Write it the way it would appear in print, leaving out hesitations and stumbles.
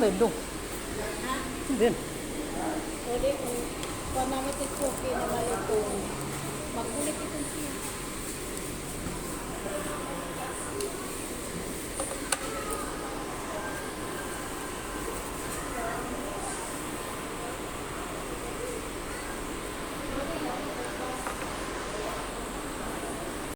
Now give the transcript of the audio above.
Saan ba yun dong? Ha? Saan ba yun? Uli, kung kuha namin ito cookie na maliit.